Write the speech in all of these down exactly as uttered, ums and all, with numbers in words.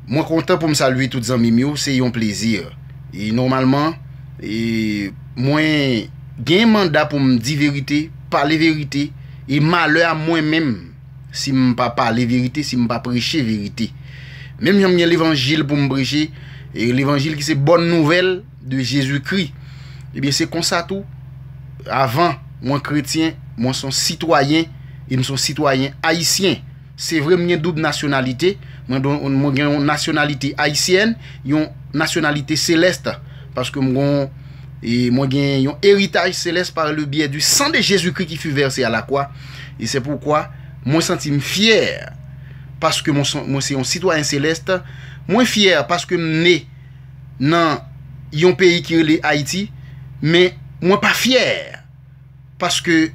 Mwen kontan pou m salye tout zanmi m yo, se yon plezi. E nòmalman, e mwen gen manda pou m di verite, pale verite, e malè a mwen menm si m pa pale verite, si m pa preche verite. Menm jan m gen levanjil pou m preche, e levanjil ki se bòn nouvèl de Jezikri. Ebyen, se konsa tou, avan mwen kretyen, mwen se yon sitwayen, e m se yon sitwayen ayisyen. Se vre, m gen doub nasyonalite. Mwen, don- mwen gen yon nasyonalite ayisyèn, yon nasyonalite selès. Paske m gon, e mwen gen yon eritaj selès par le biais du sang de Jésus-Christ qui fut versé à la croix. E se poukwa mwen santi m fyè. Paske mwen, son- mwen se yon sitwayen selès. Mwen fyè paske m ne nan yon peyi ki rele Ayiti. Men mwen pa fyè paske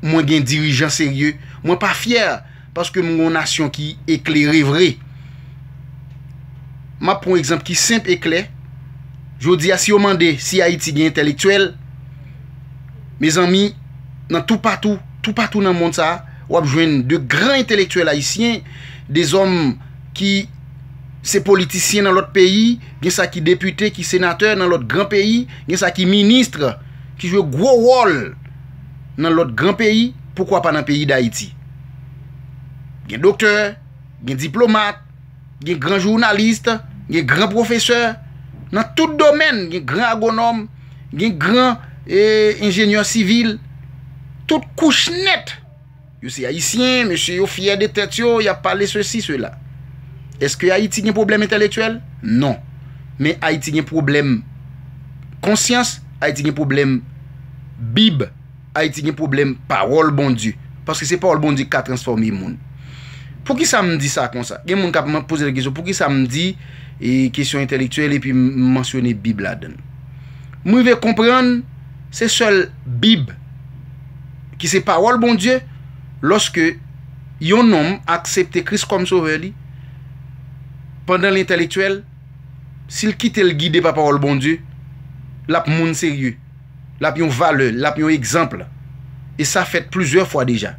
mwen gen dirijan serye. Mwen pa fyè paske m gon nasyon ki eklere vre. M ap pran yon egzanp ki senp e klè. Jodi a, si yo mande si Ayiti gen entèlektyèl, mezanmi, nan toupatou, toupatou nan mond sa a, w ap jwenn de gran entèlektyèl ayisyen, de zòm ki se politisyen nan lòt peyi, gen sa ki depite, ki senatè nan lòt gran peyi, gen sa ki minis, ki jwe gwo wòl nan lòt gran peyi, poukwa pa nan peyi Dayiti? Gen doktè, gen diplomat, gen gran jounalis, gen gran pwofesè, nan tout domèn, gen gran agwonòm, gen gran, e, enjenyè sivil, tout kouch nèt. Yo se ayisyen, mesye yo fyè de tèt yo, y ap pale sesi, sela. Èske Ayiti gen pwoblèm entèlektyèl? Non. Men Ayiti gen pwoblèm konsyans, Ayiti gen pwoblèm Bib, Ayiti gen pwoblèm pawòl Bondye. Paske se pawòl Bondye ki ka transfòme moun. Poukisa m di sa konsa? Gen moun k ap man- poze kesyon, poukisa m di, e, kesyon entèlektyèl epi m mansyone Bib ladan l? M rive konprann se sèl Bib ki se pawòl Bondye, lòske yon nonm aksepte Kris kòm sovè li, pandan l entèlektyèl, si l kite l gide pa pawòl Bondye, l ap moun serye, l ap yon valè, l ap yon egzanp. E sa fèt plizyè fwa deja.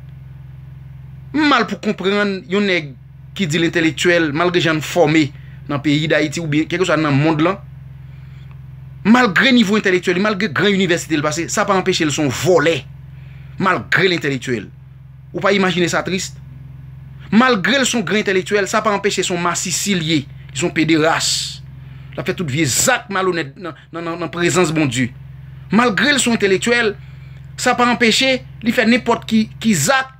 M mal pou konprann yon nèg ki di l entèlektyèl, malgre jan l fòme nan peyi Dayiti oubyen kèlkeswa nan mond lan, malgre nivo entèlektyèl li, malgre gran inivèsite l pase, sa pa anpeche l se yon vòlè, malgre l entèlektyèl. Ou pa imajine sa tris? Malgre l se yon gran entèlektyèl, sa pa anpeche se yon masisi l ye, li se yon pederas. L ap fè tout vye zak malonèt nan, nan, nan, nan prezans Bondye. Malgre l se yon entèlektyèl, sa pa anpeche li fè nenpòt ki, ki zak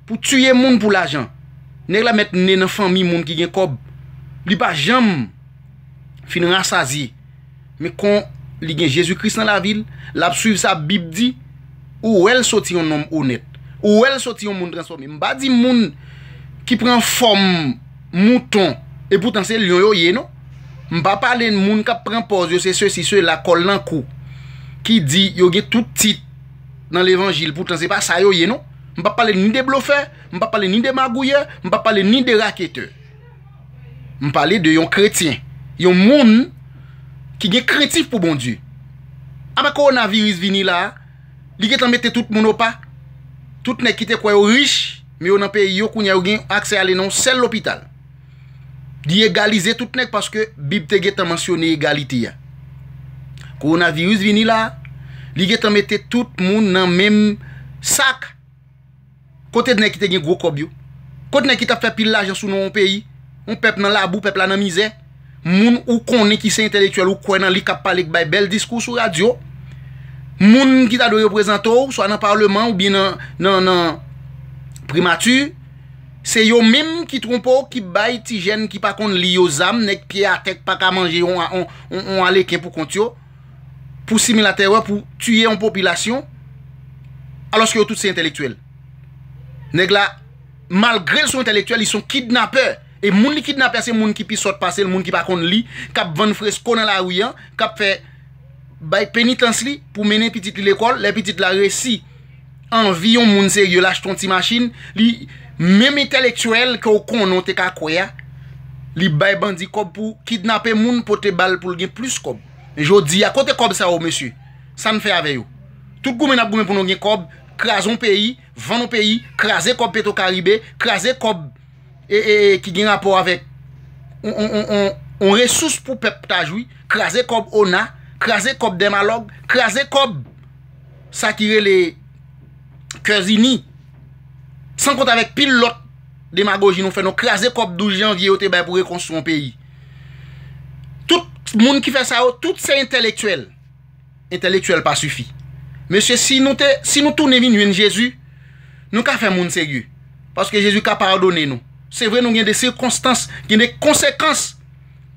pou tiye moun pou lajan. Nèg la mèt ne nan fanmi moun ki gen kòb. Li pa janm fin rasazye. Men kon li gen Jezi Kris nan lavi l, l ap swiv sa Bib di, ou wè l soti yon nonm onèt. Ou wè l soti yon moun transfòme. M pa di moun ki pran fòm mouton, e poutan se lyon yo ye, non. M pa pale moun k ap pran pòz yo se sesi, sela, kòl nan kou, ki di yo gen tout tit nan levanjil, poutan se pa sa yo ye, non. M p ap pale ni de blofè, m p ap pale ni de magouyè, m p ap pale ni de raketè. M pale de yon kretyen, yon moun ki gen krentif pou Bondye. Apa kowonaviris vini la a, li gentan mete tout moun opa. Tout nèg ki te kwè yo rich, men yo nan peyi yo, kounye a yo gen aksè ale nan yon sèl lopital. Li egalize tout nèg paske Bib te gentan mansyone egalite a. Kowonaviris vini la, li gentan mete tout moun nan menm sak. Kote nèg ki te gen gwo kòb yo? Kote nèg ki t ap fè pil lajan sou non yon peyi? Yon pèp nan labou, pèp la nan mizè. Moun ou konnen ki se entèlektyèl, ou kwè nan li, k ap pale, k bay bèl diskou sou radyo. Moun ki ta dwe reprezante w, swa nan palman oubyen nan, nan, nan primati, se yo menm ki twonpe w, ki bay ti jèn ki pa konn li yo zam, nèg pye atè k pa ka manje yon, yon, yon, yon aleken pou kont yo, pou simen latèrè, pou tiye yon popilasyon, alòske yo tout se entèlektyèl. Nèg la, malgre l se yon entèlektyèl, li se yon kidnapè. E moun li kidnape a, se moun ki pi sòt pase l, moun ki pa konn li, k ap vann fresko nan lari an, k ap fè bay penitans li pou mennen pitit li lekòl, lè pitit la resi anvi yon moun serye, l achte yon ti machin, li, menm entèlektyèl ke w konnen w te ka kwè a, li bay bandi kòb pou kidnape moun, pote ba l pou l gen plis kòb. Jodi a, kote kòb sa yo, mesye? Sa n fè avè yo? Tout goumen n ap goumen pou nou gen kòb, kraze yon peyi, vann yon peyi, kraze kòb Petro Caribe, kraze kòb e, e, e, ki gen rapò avèk yon, yon, yon, yon, yon resous pou pèp ta jwi, kraze kòb ona, kraze kòb dèmalòg, kraze kòb sa ki rele Kèzini. San kont avèk pil lòt demagoji nou fè, nou kraze kòb douz janvye yo te bay pou rekonstwi yon peyi. Tout moun ki fè sa yo, tout se entèlektyèl. Entèlektyèl pa sifi. Mesye, si nou te, si nou tounen vin jwenn Jezi, nou ka fè moun serye. Paske Jezi ka padone nou. Se vre, nou gen de sikonstans, gen de konsekans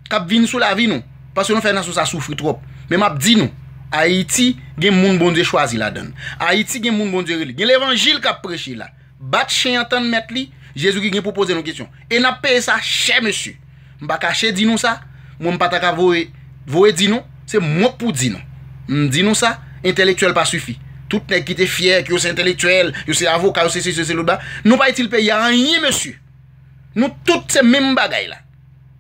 k ap vin sou lavi nou. Paske nou fè nasyon sa soufri twòp. Men m ap di nou, Ayiti gen moun Bondye chwazi ladan l. Ayiti gen moun Bondye rele. Gen levanjil k ap preche la. Bat chen an tann mèt li, Jezikri gen pou poze nou kesyon. E n ap peye sa chè, mesye. M pa kache di nou sa, mwen m pa ta ka voye, voye di nou, se mwen k pou di nou. M di nou sa, entèlektyèl pa sifi. Tout nèg ki te fyè, ke yo se entèlektyèl, yo se avoka, yo se sesi, yo se lòt ba, nou pa itil peyi a anyen, mesye. Nou tout se menm bagay la.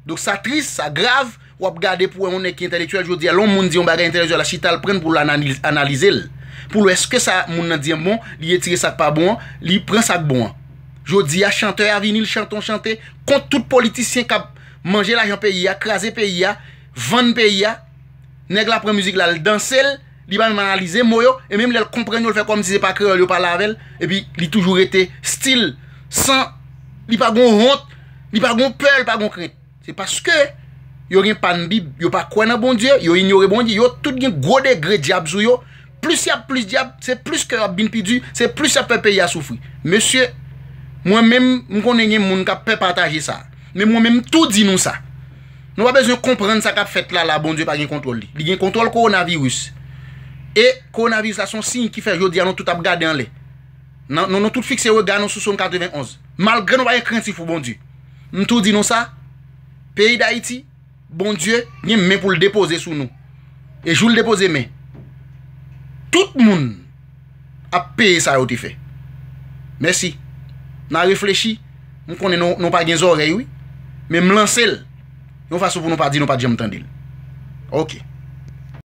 Donk sa tris, sa grav, w ap gade pou wè yon nèg ki entèlektyèl, jodi a, lè yon moun di yon bagay entèlektyèl la, chita l pran l pou l analize, analize l. Pou l wè èske sa moun nan di an bon, li retire sa k pa bon an, li pran sa k bon an. Jodi a, chantè a vini, l chante yon chante kont tout politisyen k ap manje lajan peyi a, kraze peyi a, vann peyi a. Nèg la pran mizik la, l danse l, li pa menm analize mo yo, e menm lè l konprann yo, l fè kòmsi se pa kreyòl yo pale avè l, epi li toujou rete stil, san, li pa gon wont, li pa gon pè, li pa gon krent. Se paske yo gen pann Bib, yo pa kwè nan Bondye, yo inyore Bondye, yo tout gen gwo degre dyab sou yo. Plis y ap plis dyab, se plis kè yo ap vin pi di, se plis y ap fè peyi a soufri. Mesye, mwen menm, m konnen gen moun k ap pè pataje sa. Men mwen menm, m tou di nou sa. Nou pa bezwen konprann sa k ap fèt la, la, Bondye pa gen kontwòl li. Li gen kontwòl kowonaviris. E kowonaviris la, se yon siy ki fè jodi a nou tout ap gade anlè. Nan, nou, nou tout fikse rega nou sou Sòm katrevenn onz. Malgre nou pa gen krentif pou Bondye. M tou di nou sa, peyi Dayiti, Bondye gen men pou l depoze sou nou. E jou l depoze men, tout moun ap peye sa yo te fè. Mèsi. N a reflechi. M konnen nou, nou pa gen zòrèy, wi. Men m lanse l yon fason pou nou pa di nou pa t janm tande l. Oke.